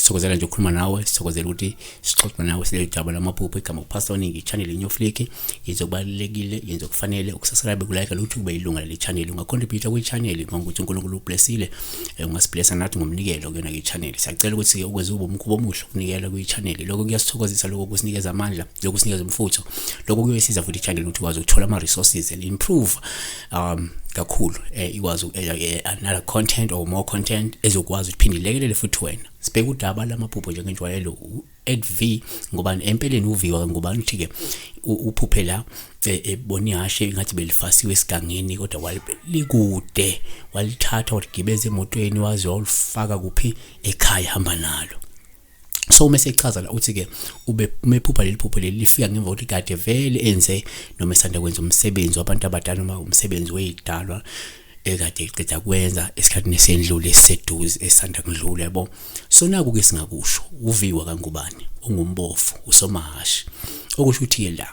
Sithokozela nje ukukhuluma nawe, sithokozela ukuthi sixoxe nawe sileli daba lamaphupho. Igama uPastor Ningi, channel New Flick. Yenza okubalulekile, yenza okufanele, ukusubscribe, ukulike lutho, ube ilunga leli channel. Ungacontribute kwi channel ngokuthi uNkulunkulu ublessile, ungasiblessa nathi ngomnikelo kuyona ke channel. Siyacela ukuthi ke ukwenze ube umkhuba omuhle ukunikela kwi channel. Lokho kuyasithokozisa, lokho kusinikeza amandla, lokho kusinikeza umfutho. Lokho kuyoyisiza futhi i-channel ukuthi ukwazi ukuthola ama resources and improve kakhulu, ikwazi another content or more content ezokwazi ukuthi phinde ilekelele futhi wena. Sibheke udaba lamaphupho njengenjwayelo, u-V ngoba empeleni uviwa ngubani, uthi-ke uphuphe la ebona ihashe ngathi belifasiwe esigangeni, kodwa likude, walithatha waligibeza emotweni, waze wawulifaka kuphi ekhaya, hamba nalo. So uma esechaza la uthi-ke ube umephupha leli phupho leli lifika ngemva kokuthi kade vele enze noma esanda kwenza umsebenzi wabantu abadala noma umsebenzi wey'dalwa ekade eqeda kwenza esikhathini esendlule, esiseduze, esanda kudlula, yabo. So naku-ke singakusho, uviwa kaNgubane ungumbofu usomahashi, okusho ukuthi-ke la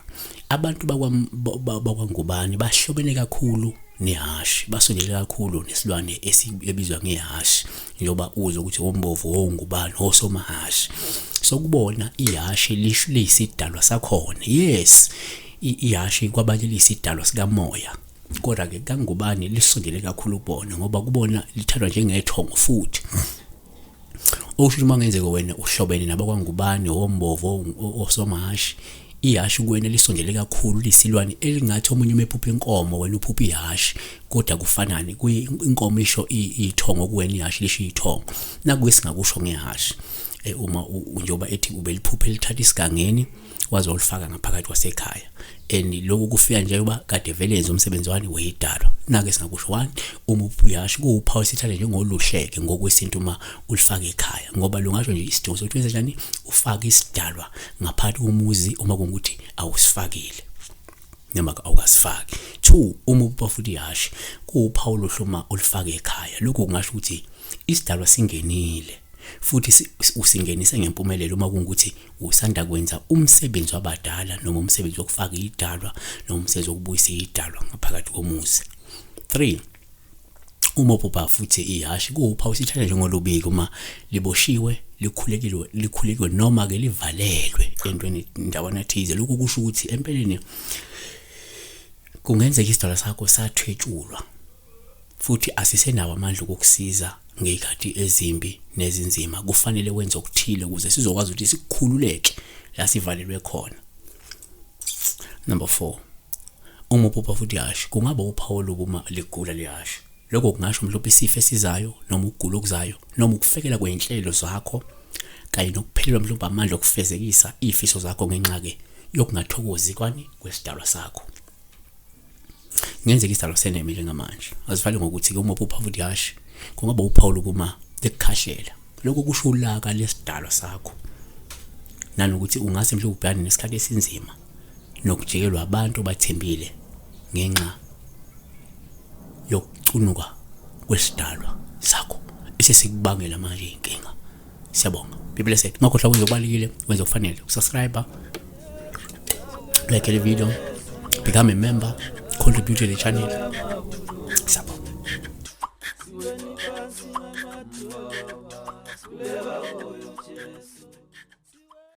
abantu bakwaNgubane bahlobene kakhulu nehhashi, basondele kakhulu nesilwane esibizwa ngehhashi, njengoba uzwe ukuthi ombovu ongubani osomahhashi. So kubona ihhashi liyisidalwa sakhona. Yes, ihhashi kwabanye liyisidalwa sikamoya, kodwa-ke kaNgubane lisondele kakhulu kubona, ngoba kubona lithathwa njengethongo futhi. Okusho ukuthi uma kungenzeka wena uhlobene nabakwaNgubane, ombovu, osomahhashi, ihhashi kuwena lisondele kakhulu, liyisilwane elingathi omunye uma ephupha inkomo wena uphupha ihhashi, kodwa kufanani, inkomo isho ithongo kuwena, ihhashi lisho ithongo. Naku esingakusho ngehhashi, uma njengoba ethi ubeliphupha elithatha isigangeni waze walifaka ngaphakathi kwasekhaya, and lokhu kufika njengoba kade vele yenza umsebenzi wani weyidalwa. Nake singakusho, one, uma uphupha ihhashi kuwuphawu esithatha njengoluhleke ngokwesintu uma ulifaka ekhaya, ngoba lungasho nje isidingo sokuthi wenze njani, ufake isidalwa ngaphakathi komuzi uma kungukuthi awusifakile noma awukasifaki. Two, uma uphupha futhi ihhashi kuwuphawu oluhle uma ulifaka ekhaya. Lokhu kungasho ukuthi isidalwa singenile futhi usingenise ngempumelelo uma kungukuthi usanda kwenza umsebenzi wabadala noma umsebenzi wokufaka idalwa noma umsebenzi wokubuyisa idalwa ngaphakathi komuzi. 3, uma uphupha futhi ihhashi kuwuphawu sithatha njengolubiki uma liboshiwe, likhulekile, likhulekiwe noma ke livalelwe entweni ndawana thize. Lokhu kusho ukuthi empeleni kungenzeka isidalwa sakho sathwetshulwa futhi asisenawo amandla okukusiza ngey'khathi ezimbi nezinzima. Kufanele wenze okuthile ukuze sizokwazi ukuthi sikukhululeke la sivalelwe khona. Number 4, uma uphupha futhi ihhashi kungaba uphawu olubi uma ligula lehhashi. Lokho kungasho mhlawumbe isifo esizayo noma ukugula okuzayo noma ukufekela kwey'nhlelo zakho kanye nokuphelelwa mhlawumbe amandla okufezekisa iy'fiso zakho ngenxa-ke yokungathokozi kwani kwesidalwa sakho. Ngenzeka isidalwa seneme njengamanje. Azifane ngokuthi-ke uma uphupha futhi ihhashi kungaba uphawu lokuma likukhahlela. Lokho kusho ulaka lesidalwa sakho, nanokuthi ungase mhlawumbe ubhekane nesikhathi esinzima nokujikelwa abantu obathembile ngenxa yokucunuka kwesidalwa sakho esesikubangela manje inkinga. Siyabonga, be blessed. Ungakhohlwa ukwenza okubalulekile, wenze okufanele, usubscribe, like le video, become a member, contribute to the channel.